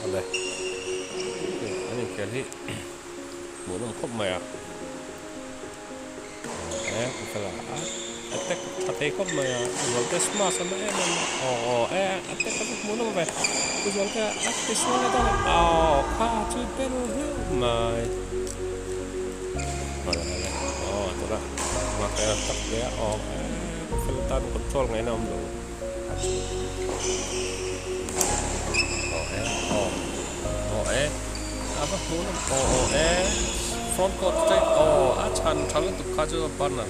Awle hei an inkhel hi hmuhnawm khawp mai a e ku fela a attack tha thei khawp mai a Zualte smash a na em em a aw aw e attack a va hmuhnawm ve ku Zualte a ti sual leh dawn a aw kha chu bel hlauh mai awle awle aw tunah nghak e tak hle a aw e ku fela tan control ngaihna a awm lo. Aw e aw aw e a va hmuh nawm aw aw e front court te aw a chhan tha lutuk kha chu banner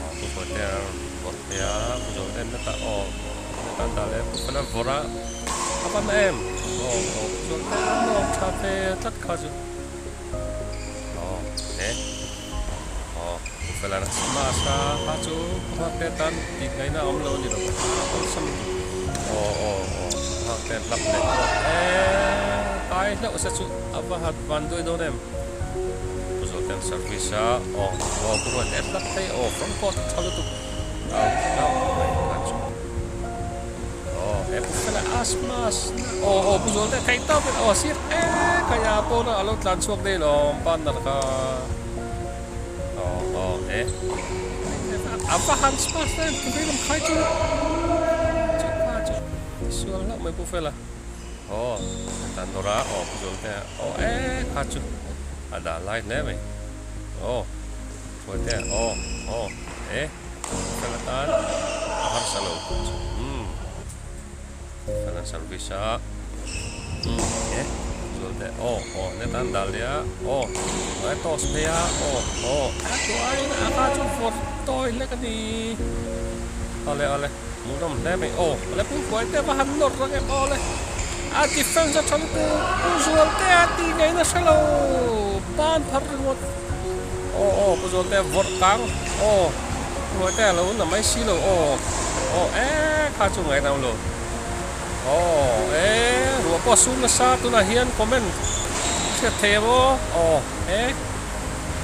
aw pu Hruaitea a rawn vawrh phei a pu Zawlden hetah aw heta an dah leh pu Fela vawrh a a va na em aw aw pu Zawlden a nawm tha ve tlat kha chu aw e. Aw, pu fela na smash a, kha chu pu Nghakte tan tih ngaihna a awm lo a ni lo a, awlsam aw aw aw pu Nghakte hlap leh pawh eee kai hlauh se chu a va hat van duai dawn em. Pu Zawlten service a, aw aw pu Ruaite hlap phei aw front court a tha lutuk au hlauh mai kha chu. Aw he pu fela a smash na aw aw pu Zawlte theih tawp in aw sir ee kaya pawn a lo tlan chhuak daih lawm partner kha aw aw e a va han smash na em pu veilam khai chu chu kha chu tisual hlauh mai pu fela aw tan nawr a aw pu Zawlte aw e kha chu a dah lai hle mai aw Hruaite aw aw e. Fel atan a harsa lo umm fel an service a umm e zual teh aw aw net an dah leh a aw a toss phei a aw aw a chuan a kha chu vawt tawi hlek a ni awle awle hmuhnawm hle mai aw awle pu huai te va han nawr rang em awle a defense a tha lutuk pu zual te a tih ngaihna hrelo ban phar ringawt. Aw aw pu Zualte vawrh kang aw Hruaite a lo na mai si lo aw aw e kha chu ngainam lo aw e ruah pawh a sum nasa tunah hian comment hriat thei em aw aw e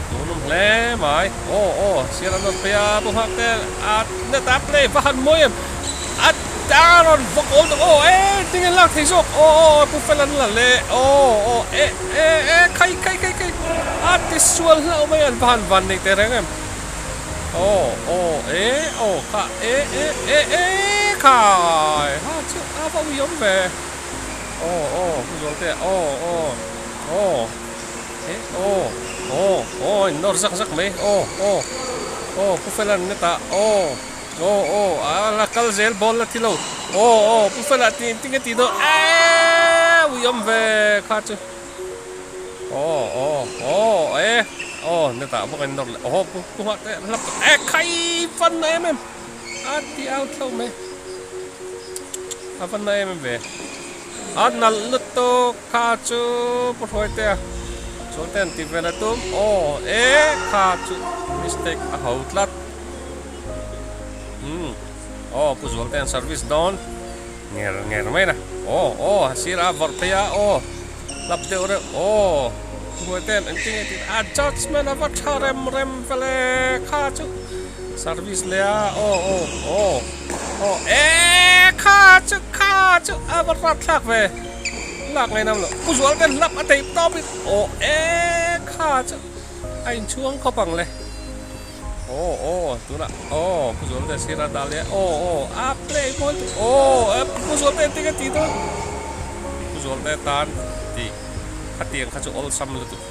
hmuhnawm hle mai aw aw sial an rawn phei a pu Nghakte a net a play va han mawi em a a rawn va kawl tawh aw e tinge lak thei zawk aw aw pu Fel an la leh aw aw e e e khai khai khai khai a ti sual hlauh mai an va han van nei teh reng em aw aw e aw kha e e e e khai ha chu a va ui awm ve aw aw pu Zualte aw aw aw e aw aw aw in nawr zak zak mai aw aw aw pu Fela net ah aw. Aw aw a la kal zel ball la thi lo aw aw pu fela tih engtin nge tih dawn eeee ui awm ve kha chu aw aw aw e aw netah bawk in nawr leh aw pu pu nghah te hlap tawh e khai van na em em a ti out hlauh mai a van na em em ve a nalh lutuk kha chu pu hruaitea chuan te an ti vel a tum aw e kha chu mistake a ho tlat. Umm aw pu zual te an service dawn nger nger mai na aw aw a sir a vawrh phei a aw hlap deuh reuh aw hnuai te an engtin nge tih a judgement a va tha rem rem vele kha chu service leh a aw aw aw aw e kha chu kha chu a va rat thlak ve lak ngaih nam loh pu zual te hlap a theih tawp in aw e kha chu a inchhuang khawp ang le. Aw aw tunah aw Pu Zualte sir a dah leh a aw aw a play mawi tuk aw e Pu Zualte engtin nge tih dawn Pu Zualte tan tih khatiang kha chu awlsam lutuk.